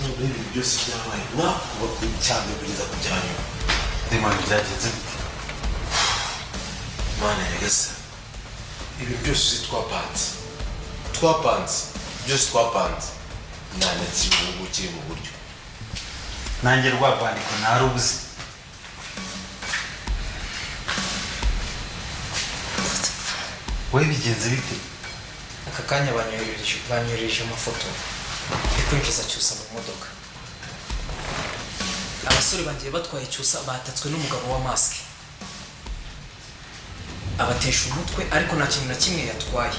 Muri ibi byose byabaye nakuba ku cyane kugeza ku bya nyuma. Ndimana, byagenze bite? Mana nyagasani, ibintu byose uzi twapanze, twapanze byose, twapanze, nta na kimwe ubu kiri mu buryo. Nanjye rwa rwandiko narubuze. Wowe bigenze bite? Aka kanya banyohereje amafoto yo kwinjiza Cyusa mu modoka. Abasore bangiye batwaye Cyusa batatswe n'umugabo wa masike, abatesha umutwe, ariko nta kintu na kimwe yatwaye.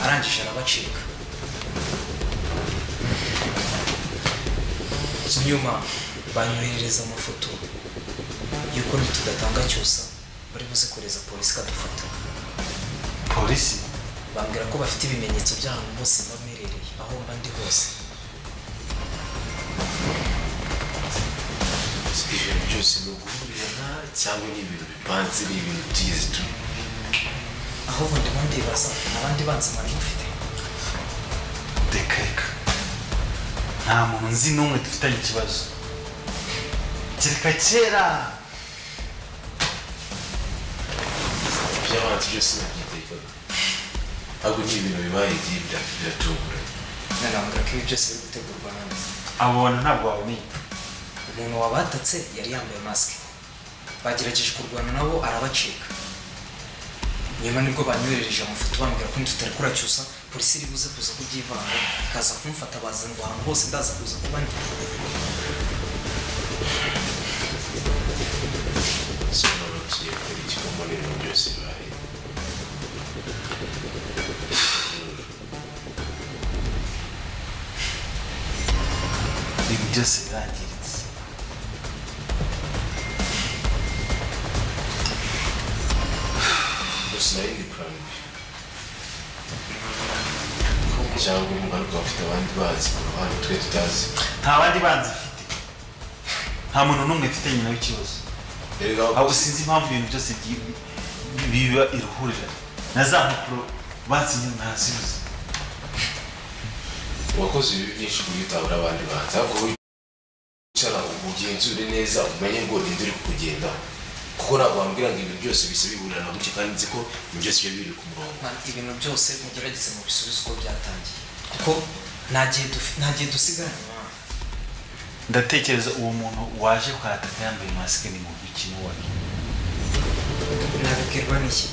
Arangije arabacika. Nyuma banyoherereza amafoto y'uko nitudatanga Cyusa bari buze kohereza polisi ikadufata. Polisi? Bambwira ko bafite ibimenyetso by'ahantu hose mba mperereye, aho mba ndi hose. Ibintu byose ni uguhurirana cyangwa ni ibintu bipanze? Ni ibintu tugize tu Ahubwo ndimo ndibaza, abandi banzi mwari mufite? Reka reka, nta muntu nzi n'umwe dufitanye ikibazo, kereka kera. Iby'abanzi byose nabyitekaga, ahubwo ni ibintu bibaye igihe biratunguranye. None ko ibi byose biri gutegurwa nande? Abo bantu ntabwo wabamenya. Umuntu wabatatse yari yambaye masike, bagerageje kurwana nabo arabacika. Nyuma nibwo banyoherereje amafoto bambwira ko nitutarekura Cyusa polisi iri buze kuza kubyivanga, ikaza kumfata. Baza ngo ahantu hose ndaza kuza kuba ndi. So none tugiye gukora iki ko mbona ibintu byose bibaye? Ibintu byose birangiritse. Gusa nari ndi plan B, cyangwa umugaruka bafite abandi bazi ku ruhande twe tutazi. Nta bandi banzi mfite, nta muntu n'umwe mfitanye nawe ikibazo. Erega Ahubwo sinzi impamvu ibintu byose biba iruhurirane, na za mpapuro bansinye ntazibuze. Wakoze ibibi byinshi ku buryo utabura abandi banzi. Ahubwo wicara ugenzure neza, umenye ngo ninde uri kukugendaho, kuko ntabwo wambwira ngo ibintu byose bisa bihurirana gutya kandi nzi ko ibintu byose biba biri ku murongo. Man, ibintu byose mugerageze mubisubize uko byatangiye, kuko nta gihe dusigaranye, man. Ndatekereza uwo muntu waje kwataka yambaye masike ni muntu ki n'uwari? Nabibwirwa n'iki?